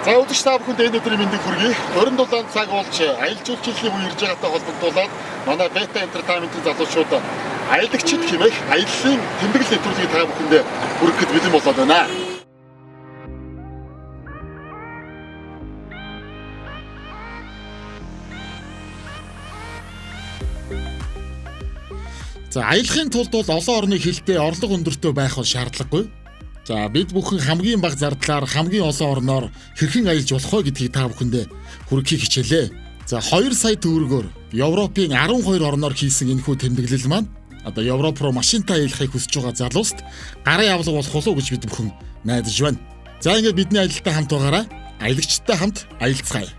За үзэгч та бүхэнд энэ өдрийн мэндийг хүргэе. 27 цаг болж аялал жуулчлалын үе ирж байгаатай холбогдуулаад манай Beta Entertainment-ийн залуучууд аялагчид хэмээх аяллаа тэмдэглэл нэвтрүүлгийг та бүхэндээ хүргэхэд бэлэн болоод байна. За аялахын тулд бол олон орны хилтэй орлого өндөртэй байх бол шаардлагагүй. За бид бүхэн хамгийн бага зардлаар хамгийн олон орноор хэрхэн аялж болох вэ гэдгийг та бүхэндээ хүргэхийг хичээлээ. За 2 сая төгрөгөөр Европын 12 орноор хийсэн энэхүү тэмдэглэл маань одоо Европ руу машинтай аялахыг хүсэж байгаа залууст гарын авлага болох болов уу гэж бид бүхэн найдаж байна. За ингээд бидний аялалтай хамт байгаарай. Аялагчтай хамт аялцгаая.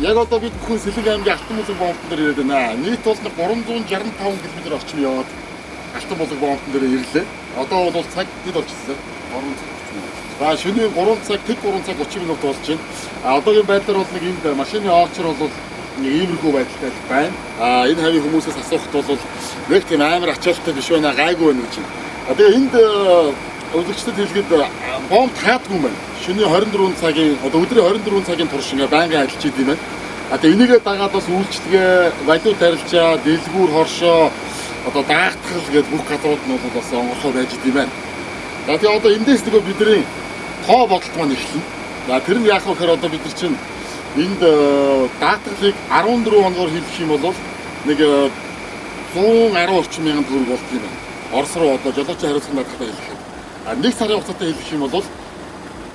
Яг одоо бид бүхэн Сэлэг аймгийн Алтан булаг бомбтон дээр ирээд байна. Нийт бол 365 км орчим яваад Алтан булаг бомбтон дээр ирлээ. Одоо бол цаг хэд болж ирсэн? 3 цаг 30 минут. За шөнийн 3 цаг, тэг 3 цаг 30 минут болж байна. А одоогийн байдлаар бол нэг энд машины оочор бол нэг иймэрхүү байдалтай л байна. А энэ хавийн хүмүүсээс асуухад бол нэг тийм амар ачаалттай биш байна, гайгүй байна гэж. А тэгээ энд үзэгчдэд хэлэхэд бомб таадгүй юм байна. Шөнийн 24 цагийн одоо өдрийн 24 цагийн турш ингээ байнгын ажиллаж идэв юм байна. А тэгээ энийгээ дагаад бас үйлчлэгээ, валют арилжаа, дэлгүүр хоршоо, одоо даатгал гэдэг бүх газрууд нь бол бас онгорхой байж идэв юм байна. За тэгээ одоо эндээс нөгөө бидний тоо бодолт маань эхэлнэ. За тэр нь яах вэ гэхээр одоо бид нар чинь энд даатгалыг 14 хоногор хийх юм бол нэг 110 орчим мянган төгрөг болд юм байна. Орос руу одоо жолоочийн хариуцлагын даатгалаа хийх. А нэг сарын хугацаатай хэлэх юм бол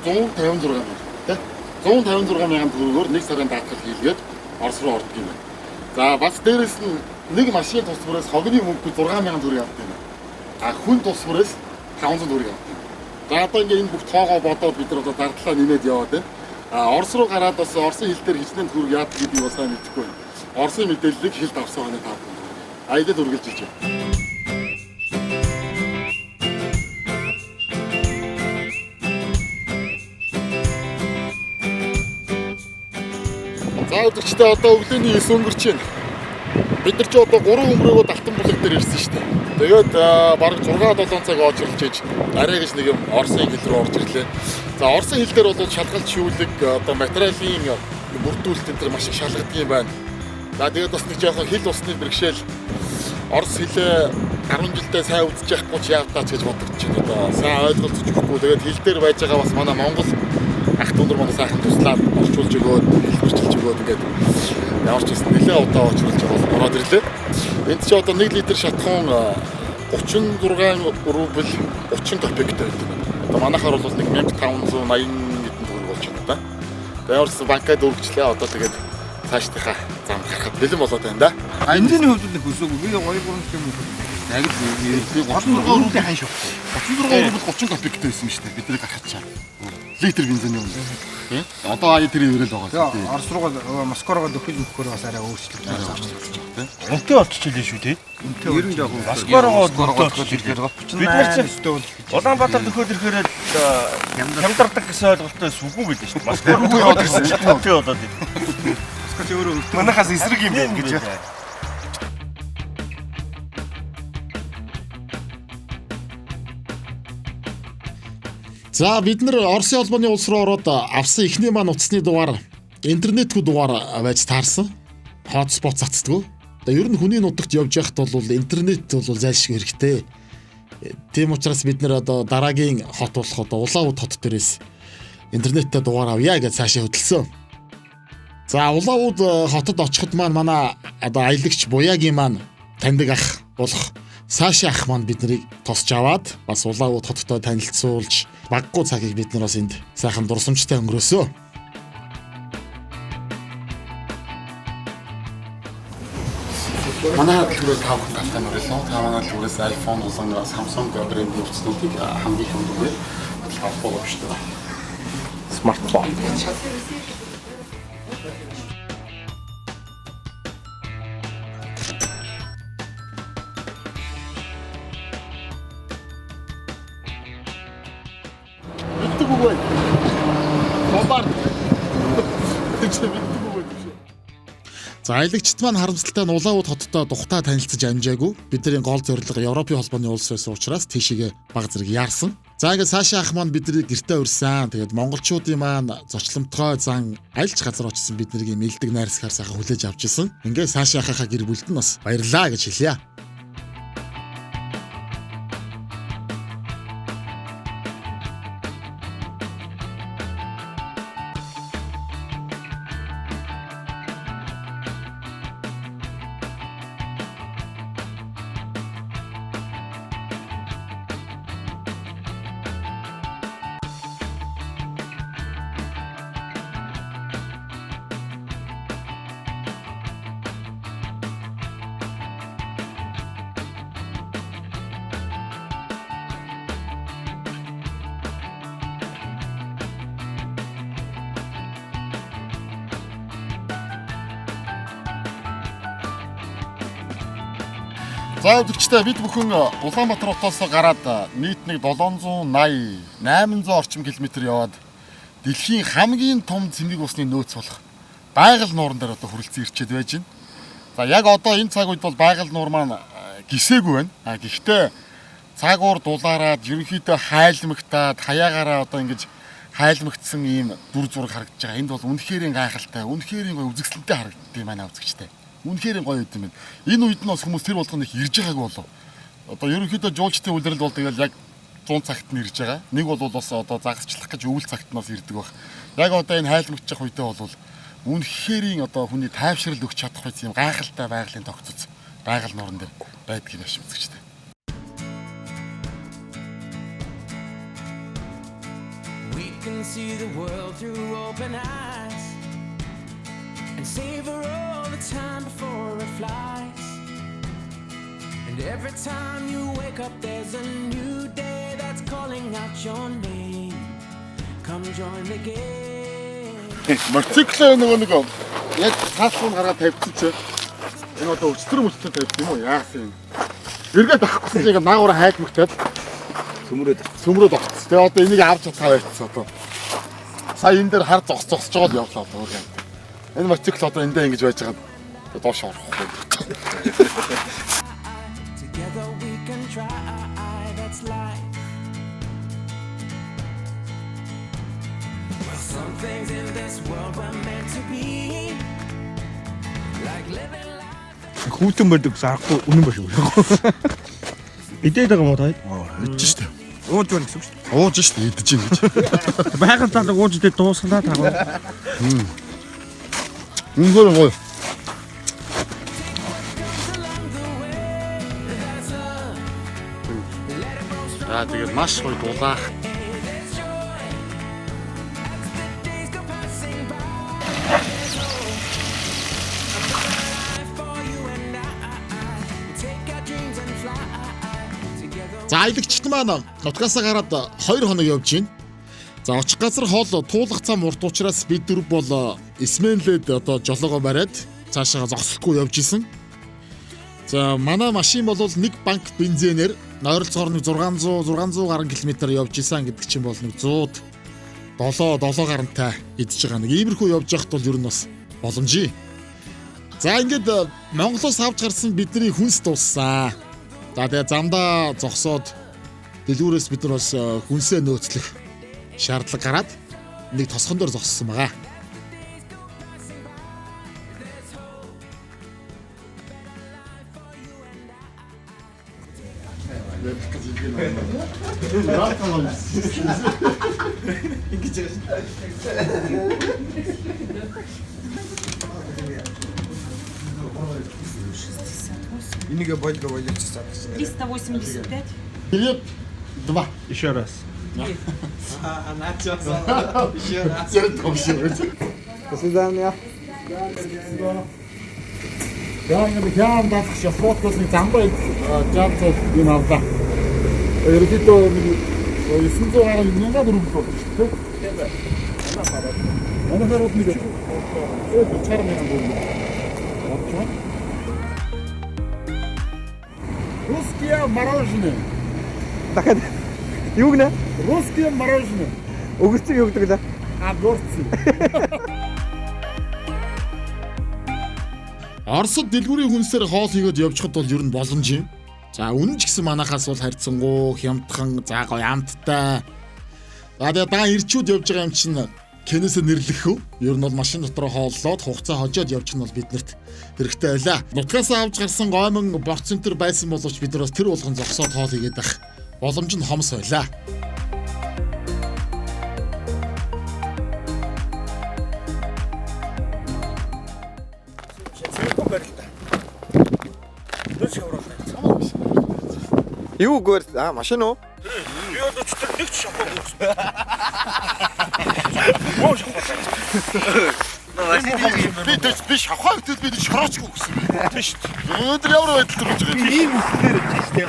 156 мянга тий 156 мянган төгрөгөөр нэг сарын даатгал хийлгээд Орос руу ордог юм байна. За бас дээрэс нь нэг машин тус бүрээс хогны мөнгө 6 мянган төгрөг авдаг юм байна. А хүн тус бүрээс 500 төгрөг авдаг юм. За одоо ингээ энэ бүх тоогоо бодоод бид нар одоо зардлаа нэмээд яваад байна. А Орос руу гараад бас Оросын хил дээр хичнээн төгрөг яадаг гэдгийг бас сайн мэдэхгүй байна. Оросын мэдээллийг хилд авсан хоног та бүхэн. Аялал үргэлжилж байна. За үзэгчдээ одоо өглөөний 9 өнгөрч байна. Бид нар чи одоо 3 өнгөрөөгөө Алтан булаг дээр ирсэн шүү дээ. Тэгээд бараг 6 7 цаг очрлж иж арай гэж нэг юм Оросын хил рүү орж ирлээ. За Оросын хил дээр бол шалгалт шүүлэг одоо материалын бүрдүүлэлт энэ төр маш их шалгадаг юм байна. За тэгээд бас нэг жоохон хил усны бэрхшээл Орос хилээ 10 жилдээ сайн үзэж яахгүй ч яавтаач гэж бодогдож байна. Одоо сайн ойлголцож өгөхгүй. Тэгээд хил дээр байж байгаа бас манай Монгол ах дүүнер манай сайхан туслаад орчуулж өгөөд хэлбэрчилж өгөөд ингээд ямар ч гэсэн нэлээд удаа очруулж байгаа бол ороод ирлээ. Энд чи одоо 1 литр шатхуун 36 рубль 30 копектэй байдаг юм. Одоо манайхаар бол нэг 1580 хэдэн төгрөг болж байна да. Тэгээд ямар ч гэсэн банкад өргөжлөө. Одоо тэгээд цаашдынхаа зам гарахад бэлэн болоод байна да. Бензиний хувьд нэг өсөөгүй. Би 2 3 юм уу. Яг л 36 рублийн ханш явахгүй. 36 рубль 30 копектэй байсан юм шүү дээ. Бидний гарахад чаа. Литр бензиний үнэ. Тий. Одоо ая тэр ивэл байгаа шүү. Орос руугаа Москва руугаа дөхөж мөхөөр бас арай өөрчлөлт байна. Өөрчлөлт байна тий. Үнэтэй болчихлээ шүү тий. Үнэтэй ер нь жоохон Москва руугаа үнэтэй болчихлээ. Бид нар ч өстэй бол Улаанбаатар дөхөд ирэхээр хямдардаг гэсэн ойлголттой сүггүй билээ шүү. Москва руу яваад ирсэн чинь үнэтэй болоод ирлээ. Москва ч өөрөө манайхаас эсрэг юм байна гэж. За бид нар Оросын холбооны улс руу ороод авсан эхний маань утасны дугаар интернетгүй дугаар байж таарсан. Хотспот цацдаггүй. Одоо ер нь хүний нутагт явж байхад бол интернет бол зайлшгүй хэрэгтэй. Тийм учраас бид нар одоо дараагийн хот болох одоо Улаанбаатар хот дээрээс интернеттэй дугаар авъя гэж цаашаа хөдөлсөн. За Улаанбаатар хотод очиход маань манай одоо аялагч Буяагийн маань таньдаг ах болох Саша ах маань бид нарыг тосч аваад бас Улаанбаатар хоттой танилцуулж баггүй цагийг бид нар бас энд сайхан дурсамжтай өнгөрөөсөө. Манай төлөвлөлт та бүхэн тавтай морилоо. Та манай төлөвлөөс iPhone болон Samsung брендийн утаснуудыг хамгийн хямд үгээр авах боломжтой байна. Смартфон. Мэддэг үг байна. Бомбард. Чи мэддэггүй байх юм. За аялагчид маань харамсалтай нь Улаауд хоттой тухтай танилцаж амжаагүй. Бидний гол зорилго Европын холбооны улс байсан учраас тийшээгээ баг зэрэг яарсан. За ингээд Саша ах маань биднийг гэртээ урьсан. Тэгээд монголчуудын маань зочломтгой зан аль ч газар очсон биднийг мэлдэг найрсгаар сайхан хүлээж авч исэн. Ингээд Саша ахынхаа гэр бүлд нь бас баярлаа гэж хэлье. За үзэгчдээ бид бүхэн Улаанбаатар хотоос гараад нийт нэг 780 800 орчим километр яваад дэлхийн хамгийн том цэмбиг усны нөөц болох Байгаль нууран дээр одоо хүрэлцэн ирчээд байж байна. За яг одоо энэ цаг үед бол Байгаль нуур маань гисээгүй байна. А гэхдээ цаагуур дулаараад ерөнхийдөө хайлмагтаад хаяагаараа одоо ингэж хайлмагдсан ийм дүр зураг харагдаж байгаа. Энд бол үнэхээр гайхалтай, үнэхээр гоё үзэсгэлэнтэй харагддаг юм байна үзэгчдээ. Үнэхээр гоё юм байна. Энэ үед нь бас хүмүүс тэр болгоно их ирж байгаагүй болов. Одоо ерөнхийдөө жуулчдын улирал бол тэгэл яг 100 цагт нь ирж байгаа. Нэг бол бас одоо загасчлах гэж өвөл цагт нь бас ирдэг байх. Яг одоо энэ хайлмагчих үедээ бол үнэхээр одоо хүний тайвшрал өгч чадах байсан юм гайхалтай байгалийн тогтцоц байгаль нууран дээр байдаг юм шиг үзэгчтэй. We can see the world through open eyes and savor all the time before it flies. And every time you wake up there's a new day that's calling out your name. Come join the game. Мотоцикл нөгөө нэг яг цаашгүй гараад тавьчихсан чи энэ одоо өчтөр мөчтөр тавьсан юм уу яасан юм. Эргээд авахгүйсэн чинь наагураа хайлмагтаад сөмрөөд огцсон. Тэгээ одоо энийг авч чадхаа байцсан одоо. Сая энэ дээр хар зогсож байгаа л явлаа одоо. Энэ мотоцикл одоо эндээ ингэж байж байгаа доош орохгүй. Together we can try, that's life. Well, some things in this world were meant to be. Like living life. Хүүтэн байдаг зарахгүй үнэн ба шүү. Идээд байгаа мó та? Идэж штэ. Ууж байна гэсэн үг шүү. Ууж штэ идэж ийн гэж. Байгаль талаг ууж идээд дуусгалаа таа. Үнэхээр гоё. За тэгээд маш гоё дулаах. За аялагчид маань нутгаасаа гараад 2 хоног явж байна. За очих газар хоол туулах цам урт учраас бид дөрв бол Исмэнлээд одоо жолоогоо бариад цаашаа зогсолтгүй явж исэн. За манай машин бол нэг банк бензинээр ойролцоогоор нэг 600 гаруй километр явж исэн гэдэг чинь бол нэг 107 7 гарантай идэж байгаа. Нэг иймэрхүү явж явахд бол ер нь бас боломжий. За ингээд Монголоос авч гарсан бидний хүнс дууссан. За тэгээ замдаа зогсоод дэлгүүрээс бид нар бас хүнсээ нөөцлөх шаардлага гараад нэг тосгон дээр зогссон байгаа. Энийг болго болчихсан. 385. Билет 2. Еще раз. Еще раз. До До свидания. За ингээд хяам даах шофотгоос нэг замбаа жаацаад юм авлаа. Ерөнхийдөө нэг 900 гаруй 1000 рубль болж шүү дээ. Манайхаар бол нэг 40 мянган рубль болж байна. Русские мороженое. Дахиад юу гэнэ? Русские мороженое. Өгөрцөг юу гэдэг лээ? А борцсон. Оросд дэлгүүрийн хүнсээр хоол хийгээд явчихад бол ер нь боломж юм. За үнэн ч гэсэн манахаас бол харьцангуй, хямдхан, за гоё амттай. За тэгээ даан ирчүүд явж байгаа юм чинь кенээсээ нэрлэх үү? Ер нь бол машин дотор хооллоод хугацаа хожоод явчих нь бол биднэрт хэрэгтэй байлаа. Нутгаас авч гарсан гомон борц центр байсан боловч бид нар бас тэр болгон зогсоод хоол хийгээд байх боломж нь хомс байлаа. Юу гөр аа машин уу? Би бол өчтөр нэг ч шампунь өгсөн. Муу шампунь. Би тэс би шавхаа хөтөл би шороочгүй гэсэн би. Тийм шүү дээ. Өнөөдөр ямар байдал төрж байгаа юм? Ийм үснээр явж штэ.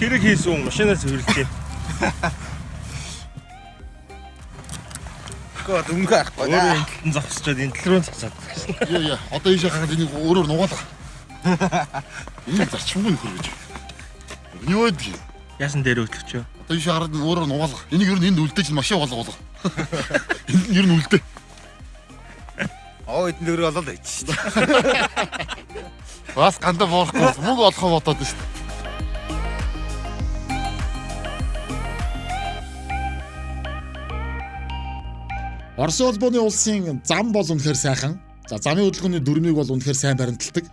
Хэрэг хийсэн машинаас хөрөлж байна. Гэхдээ өмнөх арахгүй. Өөрөө энэ талд нь зогсчоод энэ тал руу цацаад. Яа яа. Одоо ийшээ гараад энийг өөрөөр нугаалга. Энэ зарчимгүй нөхөр гэж. Юу гэдэг юм? Яасан дээр хөтлөч юу? Одоо ийшээ гараад өөрөөр нугаалга. Энийг ер нь энд үлдээж машин угаалга угаалга. Энэ ер нь үлдээ. Оо эдэн дөрөв болоод байж штэ. Бас гандаа буурахгүй мөнгө олохоо бодоод байна шүү дээ. Оросын холбооны улсын зам бол үнэхээр сайхан. За замын хөдөлгөөний дүрмийг бол үнэхээр сайн баримталдаг.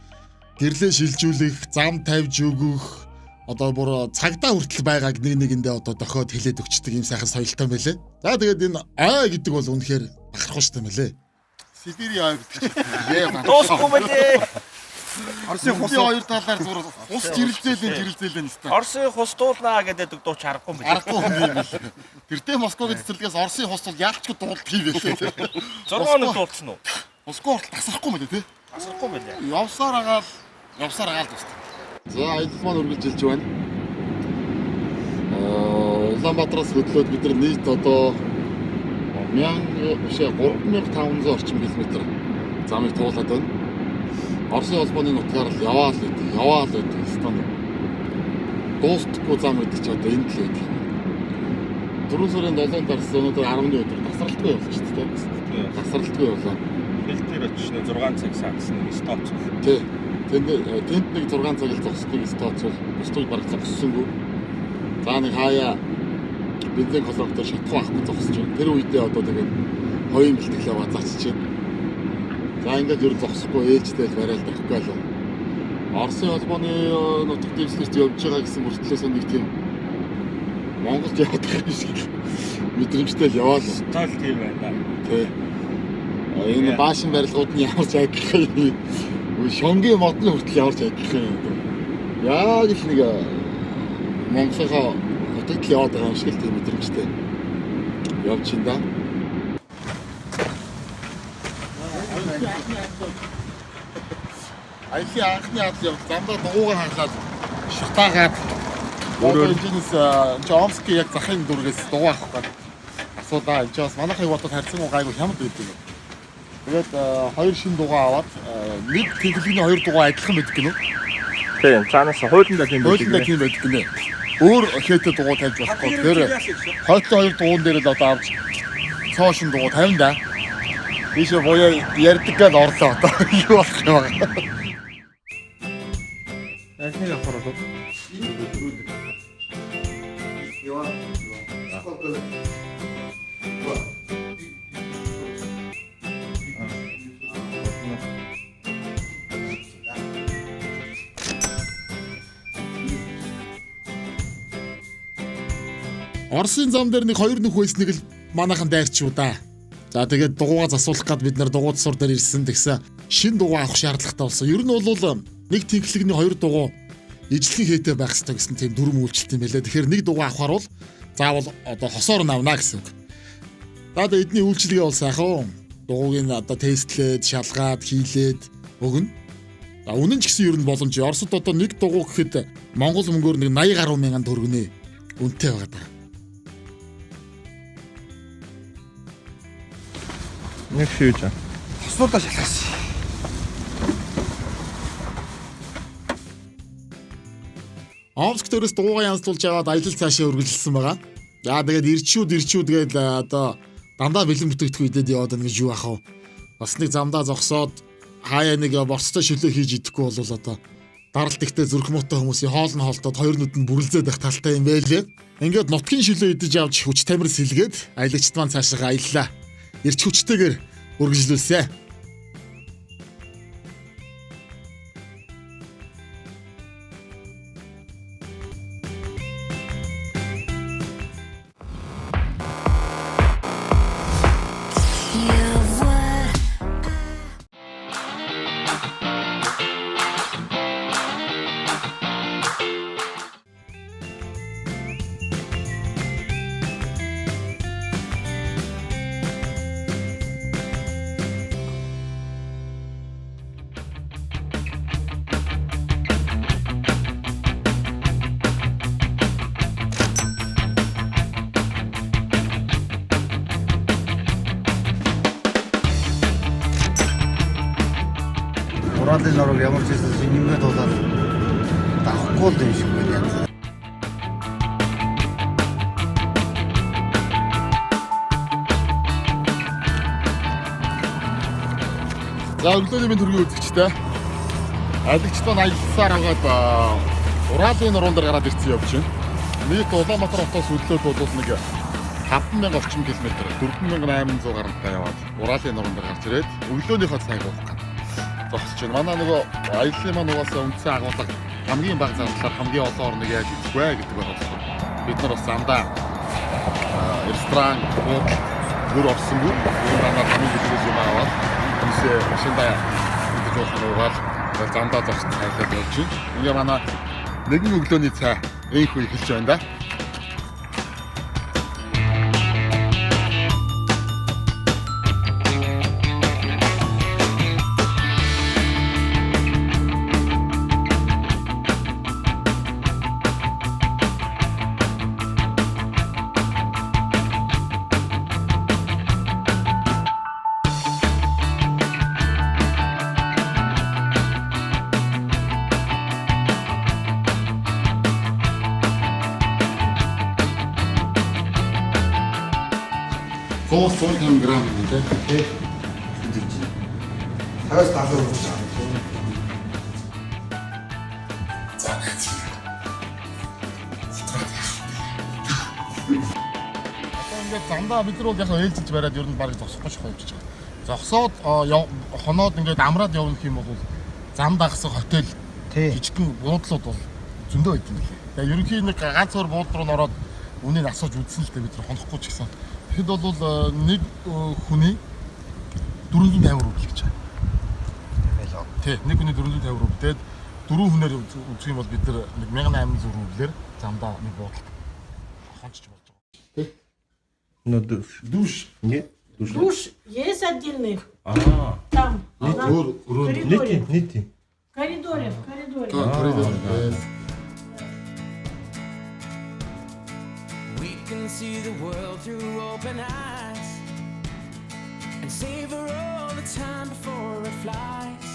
Гэрлээ шилжүүлэх, зам тавьж өгөх, одоо бүр цагдаа хүртэл байгааг нэг нэгэндээ одоо дохиод хилээд өгчдөг юм сайхан соёлтой байлээ. За тэгээд энэ ой гэдэг бол үнэхээр бахархууштай юм байлээ. Сибирийн ой гэдэг чинь. Дуусахгүй мэлээ. Оросын хус Хус хоёр талаар зур хус жирэлзээлэн жирэлзээлэн өстой. Оросын хус дуулнаа гэдэг дуу чарахгүй юм билээ. Аргагүй юм юм бил. Тэртээ Москвагийн цэцэрлэгээс Оросын хус бол яалчгүй дуулдаг юм байлээ. 6 хоног дуулсан уу? Москва хүртэл тасрахгүй мэлээ тий. Тасрахгүй мэлээ. Явсаар агаал явсаар агаал дуустав. За аялал маань үргэлжилж байна. Улаанбаатараас хөдлөөд бид нар нийт одоо 3500 орчим километр замыг туулаад байна. Оросын холбооны нутгаар л яваал гэдэг, яваал гэдэг стан. Дуустдаггүй зам гэдэг чи одоо энд л байдаг юм. 4 сарын 7-нд дарсан өнөөдөр 10-ны өдөр тасралтгүй явлаа шүү дээ. Тасралтгүй явлаа. Хэл дээр очиж 6 цаг саадсан нэг стоп цол. Тий. Тэнд тэнд нэг 6 цаг л зогсдог стоцвол бусдыг бараг зогссонгүй. За нэг хаяа бензин колонктой шатах байхгүй зогсож байна. Тэр үедээ одоо тэгээд хоёрын бэлтгэлээ базаачиж байна. За ингээд ер нь зогсохгүй ээлжтэй л барайл тавихгүй л. Оросын холбооны нутаг дэвсгэрт явж байгаа гэсэн мөртлөөс нэг тийм Монголд яваад байгаа юм шиг мэдрэмжтэй л яваал. Тоол тийм байна да. Тий. Энэ баашин барилгууд нь ямар ч адилхан юм. Шонгийн модны хүртэл ямар ч адилхан юм. Яг л нэг Монголынхоо нутагт л яваад байгаа юм шиг л тийм мэдрэмжтэй явж байна да. Аялын анхны адал явдал дандаа дугуугаар хаглаад шатаагаад өөрөө энэс чи Омскийн яг захын дүргээс дугуй авах гээд асуулаа. Энд чи бас манайхыг бодоод харьцангуй гайгүй хямд байдаг юм. Тэгээд хоёр шинэ дугуй аваад нэг тэглэгийн хоёр дугуй адилхан байдаг гинэ. Тийм, цаанаас хуулиндаа тийм байдаг. Хуулиндаа тийм байдаг гинэ. Өөр хээтэй дугуй тавьж болохгүй. Тэгэхээр хойтлын хоёр дугуйн дээр л одоо авч цоо шинэ дугуй тавина да. Ийшээ буяа ярьдаг гал орлоо одоо юу болох юм бэ? Аль нэг авах болов? Оросын зам дээр нэг хоёр нөх байсныг л манайхан дайрчуу да. За тэгээд дугуйгаа засуулах гад бид нар дугуй засвар дээр ирсэн. Тэгсэн шин дугуй авах шаардлагатай болсон. Ер нь бол нэг тэнхлэгний хоёр дугуй ижлэхэн хээтэй байх хэрэгтэй гэсэн тийм дүрм үйлчлэлт юм байлаа. Тэгэхээр нэг дугуй авахар бол заавал одоо хосоор нь авна гэсэн үг. За тэгээд эдний үйлчилгээ бол сайхан. Дугуйг нь одоо тестлээд, шалгаад, хийлээд өгнө. За үнэн ч гэсэн ер нь боломж. Оросд одоо нэг дугуй гэхэд Монгол мөнгөөр нэг 80 гаруй мянган төгрөгний үнэтэй байгаа даа. Нэг шивж. Тоснуудаа шалгасан. Омск дээрээс дугуйгаа янзлуулж аваад аялал цаашаа үргэлжилсэн байгаа. За тэгээд ирчүүд гээд одоо дандаа бэлэн бүтээгдэхүүн идээд яваад байна гэж юу ах вэ? Бас нэг замдаа зогсоод хаяа нэг борцтой шөлөө хийж идэхгүй бол одоо даралт ихтэй зүрх муутай хүмүүсийн хоол нь хоолтоод хоёр нүд нь бүрэлзээд байх талтай юм байлээ. Ингээд нутгийн шөлөө идэж авч хүч тамир сэлгээд аялагчд маань цаашаа аяллаа. Ирч хүчтэйгээр үргэлжлүүлсэн. You're what Уралын нурууг ямар ч байсан шинжингээ дуулаад давхгүй л юм шиг байна янз. За өглөөний мэнд хүргэе үзэгчтэй. Алагчд маань аялсаар хагаад Уралын нуруун дээр гараад ирсэн явж байна. Нийт Улаанбаатар хотоос өдлөөд бол нэг 5000 орчим километр 4800 гаруйтай яваад Уралын нуруун дээр гарч ирээд өглөөнийхөө цайг уух гад зогсож байна. Манай нөгөө аяллаа маань угаасаа үндсэн агуулга хамгийн бага зардлаар хамгийн олон орныг яаж үзэх вэ гэдэг байгаа болохоор бид нар бас замдаа ресторан, буудал бүр орсонгүй. Ер нь дандаа хамгийн дэлгүүр юм аваад хүмүүсээ машиндаа идэж уух нь уугаад тэгэл замдаа зогсож цайлаад явж байна. Ингээ манай нэгэн өглөөний цай энхүү эхэлж байна да. Зуус 150 грамм юм тий. Тий. Цагаас 70 хүрч байгаа. За найз. Одоо ингээд замдаа бид нар бол яг ээлжилж бариад ер нь бараг зогсохгүй шахаа явж байгаа. Зогсоод хоноод ингээд амраад явна гэх юм бол зам дагсан хотел Тий. жижигхэн буудлууд бол зөндөө байд юм лээ. Тэгээ ерөнхий нэг ганц өөр буудлын руу н ороод үнийг асууж үзсэн л дээ бид нар хонохгүй ч гэсэн. Тэгэхэд бол нэг хүний 450 рубль гэж байна. Байлаа. Тий, нэг хүний 450 рубль. Тэгээд дөрвөн хүнээр үзэх юм бол бид нар нэг 1800 рублээр замдаа нэг буудалд хончж болж байгаа. Ну душ. Душ Нет? Душ. Душ есть отдельный Аа. там, на өөр өрөө коридоре. Нийт. В коридоре, в коридоре. коридор. We can see the world through open eyes and savor all the time before it flies.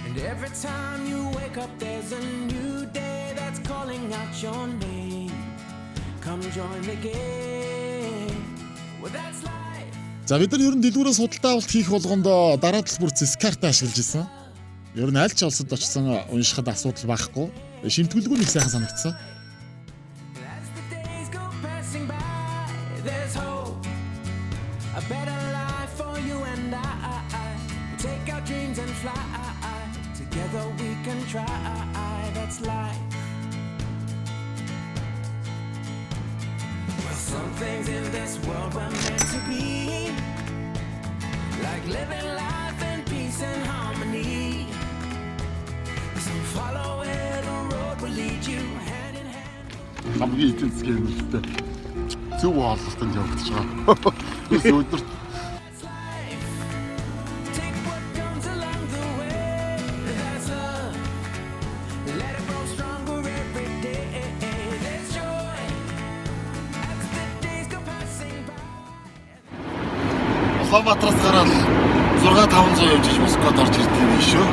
And every time you wake up, there's a new day that's calling out your name. Come join the game. Well, that's life. За бид нар ер нь дэлгүүрээс худалдаа авалт хийх болгонд дараа төлбөр Зэс карт ашиглаж исэн. Ер нь аль ч улсад очисон уншихад асуудал байхгүй. Шимтгэлгүй нэг сайхан санагдсан. As the days go passing by, there's hope. A better life for you and I. We'll take our dreams and fly. Together we can try. That's life. Well, some things in this world were meant to be. Like living life in peace and harmony. So follow where the road will lead you hand in hand. Хамгийн эдийн засгийн хэмнэлттэй зөв хооллолтод явагдаж байгаа. Ерөөс өдөрт That's life. Take what comes along the way. That's love. Let it grow stronger every day. There's joy as the days go passing by. Улаанбаатараас гараад 6 500 явж иж Москвад орж ирдэг юм шүү.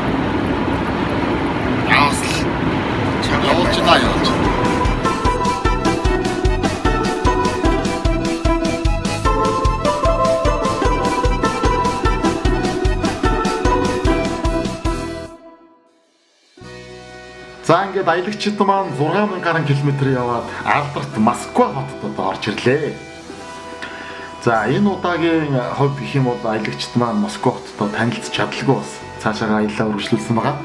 Яваас л Явуулж байна, явуулж. За ингээд аялагчид маань 6000 гаруй километр яваад алдарт Москва хотод одоо орж ирлээ. За энэ удаагийн хувьд гэх юм бол аялагчид маань Москва хоттой танилцж чадалгүй бас цаашаага аяллаа үргэлжлүүлсэн байгаа.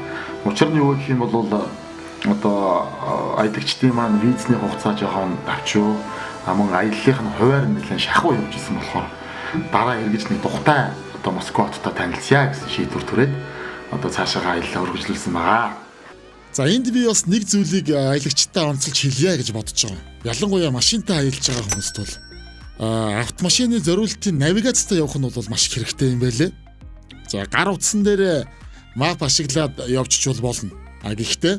Учир нь юу гэх юм бол одоо аялагчдын маань визний хугацаа жоохон давчуу, мөн аяллах нь хуваар нь нэлээд шахуу явж исэн болохоор дараа эргэж нэг тухтай одоо Москва хоттой танилцъя гэсэн шийдвэр төрөөд одоо цаашаага аяллаа үргэлжлүүлсэн байгаа. За энд би бас нэг зүйлийг аялагчтай онцолж хэлье гэж бодож байгаа. Ялангуяа машинтай аялж байгаа хүмүүст бол автомашины зориултын навигацтай явах нь бол маш хэрэгтэй юм байлээ. За гар утсан дээр map ашиглаад явчихвал болно. А гэхдээ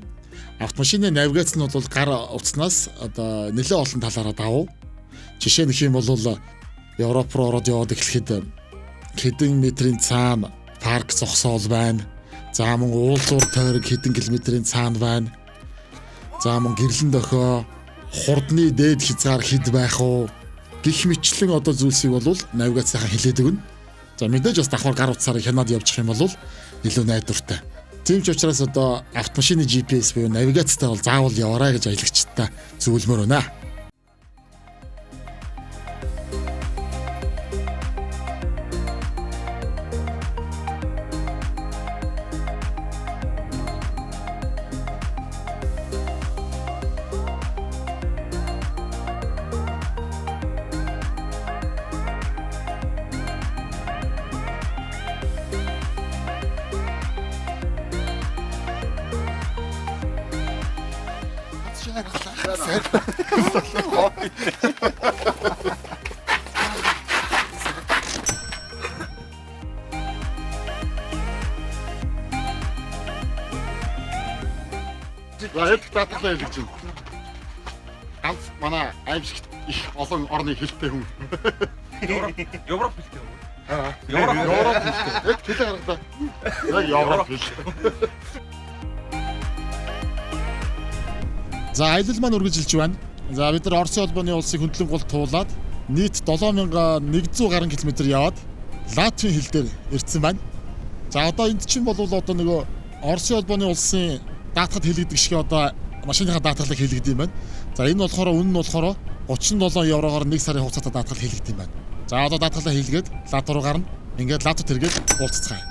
автомашины навигац нь бол гар утснаас одоо нэлээд олон талаараа давуу. Жишээ нь гэх юм бол Европ руу ороод яваад эхлэхэд хэдэн метрийн цаана парк зогсоол байна. За мөн уулзуур тойрог хэдэн километрийн цаана байна. За мөн гэрлэн дохио хурдны дээд хязгаар хэд байх уу? Гэх мэтлэн одоо зүйлсийг бол навигацийнхаа хэлээд өгнө. За мэдээж бас давхар гар утсаар хянаад явчих юм бол илүү найдвартай. Тийм ч учраас одоо автомашины GPS буюу навигацтай бол заавал яваарай гэж аялагчдаа зөвлөмөр байна. За хэд даатгалаа хэлж байна. Ганц манай аимшигт их олон орны хэлтэй хүн. Европ хэлтэй юм. Аа. Европ хэлтэй. Яг хэлээ гаргадаа. Яг Европ хэл. За аялал маань үргэлжилж байна. За бид нар Оросын холбооны улсыг хөндлөн гол туулаад нийт 7100 гаруй километр яваад Латвийн хил дээр ирсэн байна. За одоо энд чинь бол одоо нөгөө Оросын холбооны улсын даатгад хийлэгдэх шиг одоо машиныхаа даатгалыг хийлэгдэв юм байна. За энэ болохоор үнэ нь болохоор 37 еврогоор 1 сарын хугацаатай даатгал хийлэгдэв юм байна. За одоо даатгалаа хийлгээд Латв руу гарна. Ингээд Латвид эргээд уулзцгаая.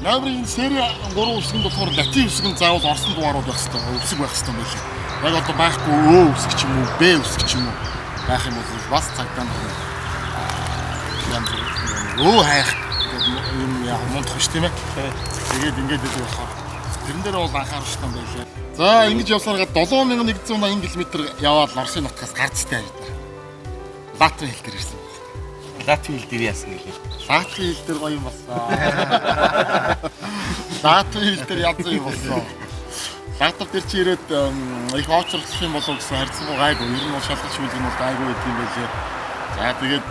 Ноябрийн сери 3 үсэг нь болохоор латин үсэг нь заавал орсон дугаарууд байх хэрэгтэй, үсэг байх хэрэгтэй юм байлээ. Яг одоо байхгүй Ө үсэг ч юм уу, Б үсэг ч юм уу байх юм бол бас цагдаа нар янз бүр өө хайх гэдэг юм яг мундах биш тийм ээ. Тэгээд ингээд л болохоор тэрэн дээр бол анхаарах юм байлээ. За ингэж явсараа 7180 км яваад Оросын нутгаас гарцтай бид нар. Латвийн хил дээр ирсэн. Латвийн хэл дээр яасан гэлээ. Латвийн хил дээр гоё юм болсон. Латвийн хил дээр янз юм болсон. Латв дээр чи ирээд их оочирлох юм болов гэсэн харьцангуй гайгүй. Ер нь бол шалгалт шүүлэг нь бол гайгүй гэдэг юм байлээ. За тэгээд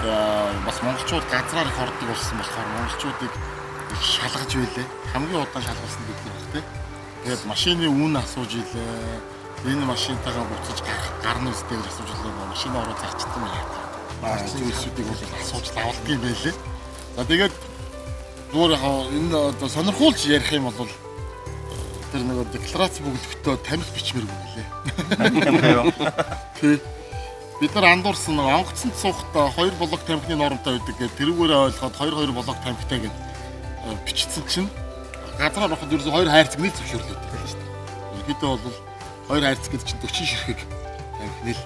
бас монголчууд газраар их ордог болсон болохоор монголчуудыг их шалгаж байлээ. Хамгийн удаан шалгалсан бид нар баг тий. Тэгээд машины үн асууж илээ. Энэ машинтайгаа буцаж гарах гарна үстэй гэж асууж илээ. Машин ороо зарчдаг юм яа. Зүйлсүүдийг бол асууж лавлдаг юм байлээ. За тэгээд зүгээр яг энэ одоо сонирхуулж ярих юм бол тэр нэг декларац бөглөхдөө тамхи бичмэргүй байлээ. Тий. Бид нар андуурсан нэг онгоцонд суухдаа 2 блок тамхины нормтой байдаг гэдэг тэрүүгээрээ ойлгоод 2 2 блок тамхитай гэд бичсэн чинь газраар ороход ерөөсөө хоёр хайрцаг нэг зөвшөөрлөө гэдэг шүү дээ. Ерөнхийдөө бол хоёр хайрцаг гэдэг чинь 40 ширхэг тамхины л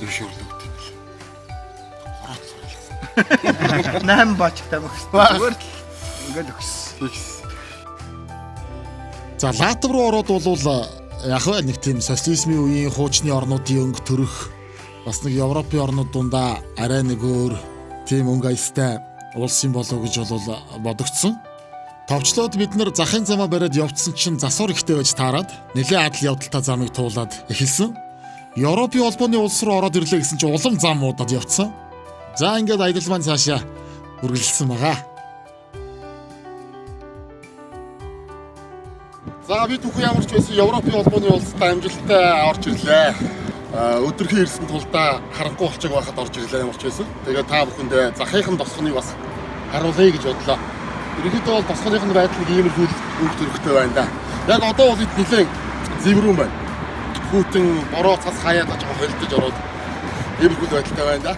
зөвшөөрлөө гэдэг юм байна. Хорооц сурлаа. 8 бочк тамхи. Зүгээр л ингээд өгсөн. Тэгс. За Латв руу ороод бол яг вэ нэг тийм социализмын үеийн хуучны орнуудын өнгө төрөх бас нэг Европын орнууд дундаа арай нэг өөр тийм өнгө аястай улс юм болов гэж бол бодогдсон. Товчлоод бид нар захын замаа бариад явцсан чинь засвар ихтэй байж таарад нэлээд адал явдалтай замыг туулаад эхэлсэн. Европын холбооны улс руу ороод ирлээ гэсэн чинь улам зам муудаад явцсан. За ингээд аялал маань цаашаа үргэлжилсэн байгаа. За бид бүхэн ямар ч байсан Европын холбооны улсад амжилттай орж ирлээ. Өдөрхөн ирсэн тулдаа харанхуй болчих байхад орж ирлээ ямар ч байсан. Тэгээд та бүхэндээ захынхан тосгоныг бас харуулъя гэж бодлоо. Ерөнхийдөө бол тосгоных нь байдал нэг иймэрхүү өнгө төрхтэй байна да. Яг одоо бол эд нэлээд зэврүүн байна. Хүүтэн бороо цас хаяад жоохон холдож ороод иймэрхүү байдалтай байна да.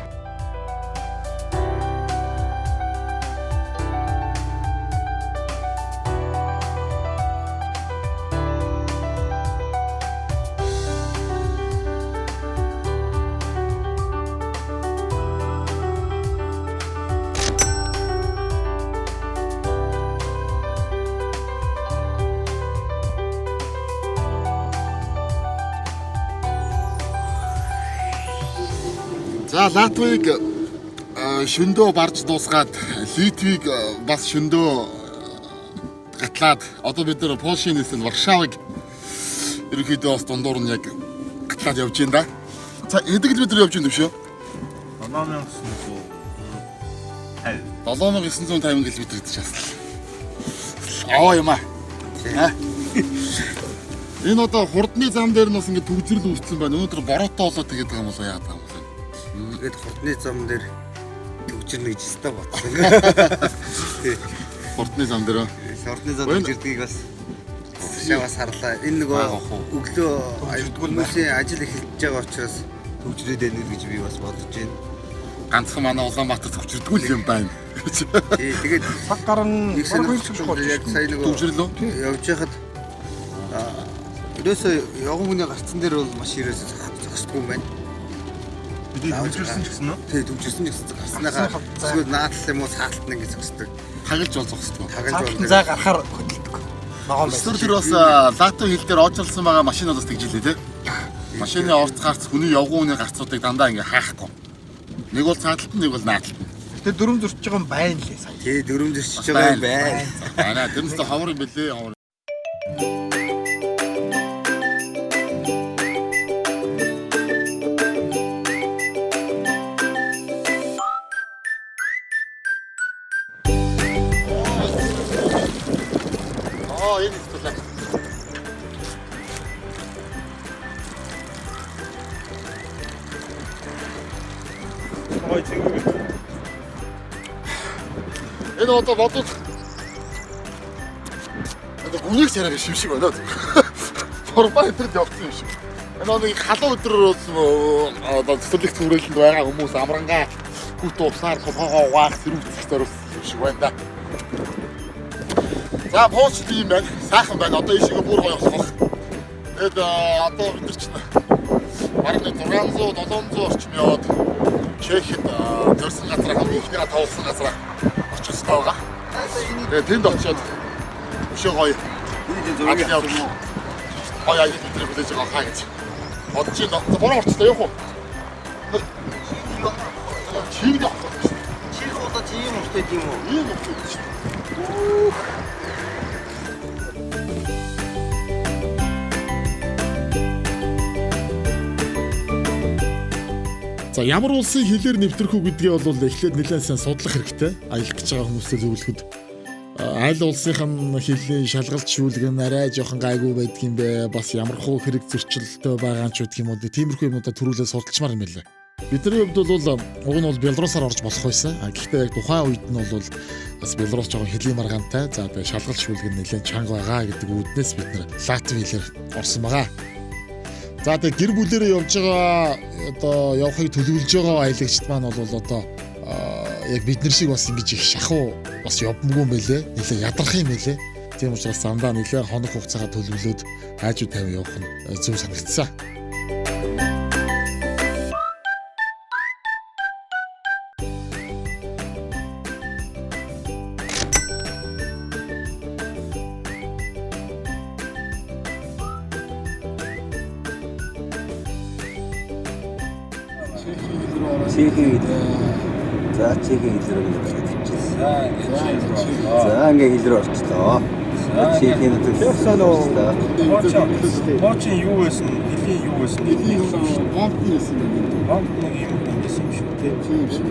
За Латвиг шөндөө барж дуусгаад Литвиг бас шөндөө гатлаад одоо бид нар Польшийн нийслэл Варшавыг ерөнхийдөө бас дундуур нь яг гатлаад явж байна да. За хэдэг л бид нар явж байна төвшөө? 7950. 7950 км гэж шаслаа. Аа юм аа. Энэ одоо хурдны зам дээр нь бас ингэ төгжрөл үүссэн байна. Өнөөдөр бороотой болоод тэгээд байгаа юм болоо яагаад юм бэ? Тэгээд хурдны зам дээр төгжирнэ гэж өстой бодсон. Хурдны зам дээр. Хурдны зам төгжирдгийг бас шаваас харлаа. Энэ нөгөө өглөө хүмүүсийн ажил эхэлж байгаа учраас төгжрээд байна гэж би бас бодож байна. Ганцхан манай Улаанбаатар төгжирдгүй л юм байна. Тий, тэгээд цаг гарan нэг сонирхолтой яг сая нөгөө төгжрлөө. Явж байхад ерөөсөө явган хүний гарцсан дээр бол маш ерөөсөө зогсдгүй юм байна. Бид төгжирсэн ч гэсэн үү? Тий, төгжирсэн ч гэсэн гарсныхаа эсвэл наатал юм уу саалтан ингэ зогсдог. Тагалж бол зогсдог. Тагалж бол зай гарахаар хөдөлдөг. Ногоон байсан. Өстөр тэр бас Латви хил дээр оожруулсан байгаа машинууд бас тэгжилээ тий. Машины орц гарц хүний явган хүний гарцуудыг дандаа ингэ хаахгүй. Нэг бол цааталт нэг бол нааталт. Гэтэ дөрөм зөрчиж байгаа юм байна лээ сая. Тий, дөрөм зөрчиж байгаа юм байна. Байна. Тэрнээс ховор юм бэлээ ховор. Энэ одоо бодвол одоо гүнийг царайг шим шиг байна. Торбаа өдрөд явсан юм шиг. Энэ нэг халуун өдрөөр одоо цэцэрлэг хүрээлэнд байгаа хүмүүс амрангаа хүүт усаар толгоогоо угаах сэрүүцэх зориулсан юм шиг байна да. За Польш тийм байна. Сайхан байна. Одоо ийшээ бүр гоё болох. Тэгээд одоо бид нар чинь бараг 600 700 орчим яваад Чехэд зорьсон газараа хамгийн ихнийгээ товлсон газараа очих хэрэгтэй байгаа. Тэгээд тэнд очиод өшөө гоё ажил явдал гоё ажил өдрийг хүлээж байгаа хаа гэж бодож байна. Бороо орчлоо явах уу? Чиг явах. Чих удаа чи ийм урттай юм уу? Ийм урттай шүү. За ямар улсын хэлээр нэвтрэх үү гэдгээ бол эхлээд нэлээд сайн судлах хэрэгтэй. Аялах гэж байгаа хүмүүстэй зөвлөхөд аль улсынх нь хэлний шалгалт шүүлэг нь арай жоохон гайгүй байдаг юм бэ? Бас ямар хуу хэрэг зөрчилтэй байгаа ч гэдэг юм уу. Тиймэрхүү юмнуудаа төрүүлээ судалчмаар юм байлаа. Бидний хувьд бол уг нь бол Белорусаар орж болох байсан. Гэхдээ яг тухайн үед нь бол бас Белорус жоохон хэлийн маргаантай. За тэгээ шалгалт шүүлэг нь нэлээд чанга байгаа гэдэг үүднээс бид нэр Латви хэлээр орсон байгаа. За тэгээ гэр бүлээрээ явж байгаа одоо явахыг төлөвлөж байгаа аялагчд маань бол одоо яг бид нар шиг бас ингэж их шахуу бас явмгүй юм байлээ. Нэлээ ядрах юм байлээ. Тийм учраас замдаа нэлээ хоног хугацаагаа төлөвлөөд хайжуу тавин явах нь зөв санагдсан. Чехийн хэл. За Чехийн хэл рүү ингэж тавьчихсан. За ингээ хэл рүү орчлоо. Чехийн хэл. Польшийн юу байсан? Хэлийн юу байсан? Хэлийн бомбны байсан юм. Бомб нэг юм байсан юм шиг тий. Тийм шиг.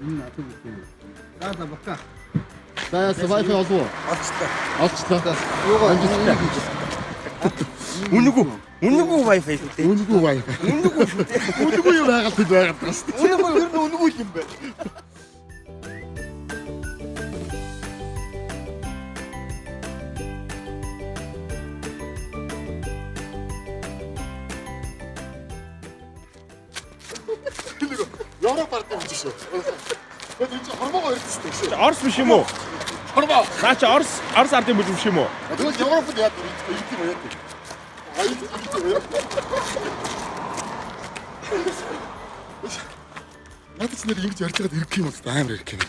Энэ надад үгүй. За за бака. За яасан Wi-Fi олов уу? Олчлоо. Олчлоо. Юугаа Амжилттай. Үнэгүй. Үнэгүй Wi-Fi шүү дээ. Үнэгүй Wi-Fi. Үнэгүй шүү дээ. Үнэгүй юм байгаад бид байгаад байгаа шүү дээ. Үнэгүй ер нь үнэгүй юм байна. Европ ардын хүч шүү. Гэхдээ энэ чинь хормоогоо ирсэн шүү дээ. Орос биш юм уу? Хормоо. Наа чи Орос Орос ардын бүлэг биш юм уу? Тэгвэл Европод яад юм юм яад. Аяа юм яад. Надад ч нэр ингэж ярьж байгаад ирэх юм бол амар ирэх юм.